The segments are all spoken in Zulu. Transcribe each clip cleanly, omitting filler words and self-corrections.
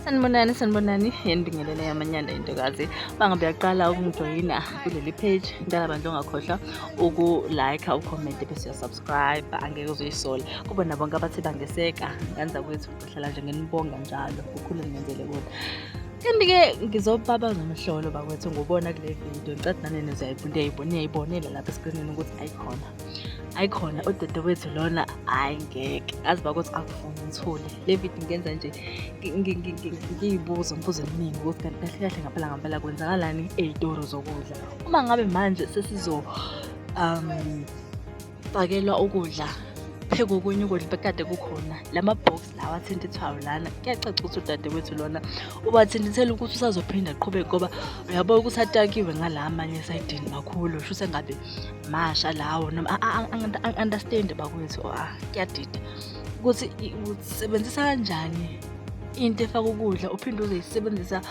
Sanibonani, sanibonani, yenibingelele yamanyanda intokazi. Bangabe uyaqala ukungijoyina kuleli page, ngicela bandla ungakhohlwa uku-like, ucomment bese uyasubscribe, angeke uzoyisola. Kubo nabonke abathe bangeseka, ngane zakwethu ngihlala nje nginibonga njalo, kukhulu engingenzele kona. Kanti-ke ngizobabaza umhlolo bakwethu ngubona kule video, ngicela nani niyayibonela lapha eskrinini ukuthi ayikhona. Ayikhona udadewethu lona, hhayi ngeke. Azi bakuthi akuvumi ngithule. Le video ngenza nje ngiyibuza umbuzo eminingi ukuthi kanti kahle kahle ngampela ngampela kwenzakalani ey'toro zokudla. Uma ngabe manje sesizo fakelwa ukudla pheka okunye ukudla bekade kukhona lama box lawa athintithwayo lana, kuyacaca ukuthi udadewethu lona ubathintithela ukuthi usazophinda aqhubeke, ngoba uyabona ukuthi atakiwe ngala amanye esayidini makhulu, shuthi engabe masha lawo noma angi-understand bakwethu. Ah, kuyadida ukuthi usebenzisa kanjani into efaka ukudla uphinde uzoyisebenzisa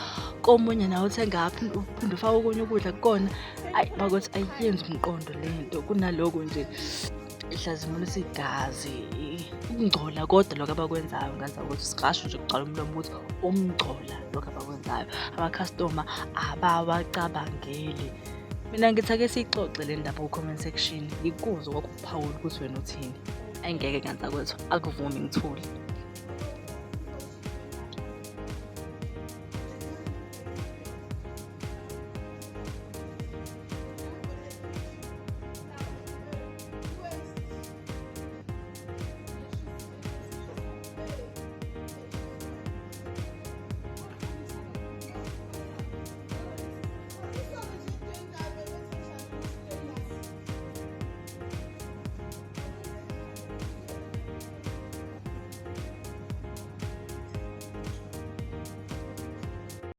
komunye nawe uthenga, uphinde ufake okunye ukudla kukona. Ayi bakwethu, ayiyenzi umqondo le nto, kunaloko nje ihlazimulisa igazi, ukungcola kodwa lokho abakwenzayo. Ngenza ukuthi singasho nje kugcwala umlomo ukuthi ukungcola lokho abakwenzayo, amakhastoma abawacabangeli. Mina ngithi ake siyixoxe le ndaba ku-comment section, ngikuzwe kwakho ukuphawula ukuthi wena uthini. Ayingeke ngenza kwethu, akuvumi ngithule.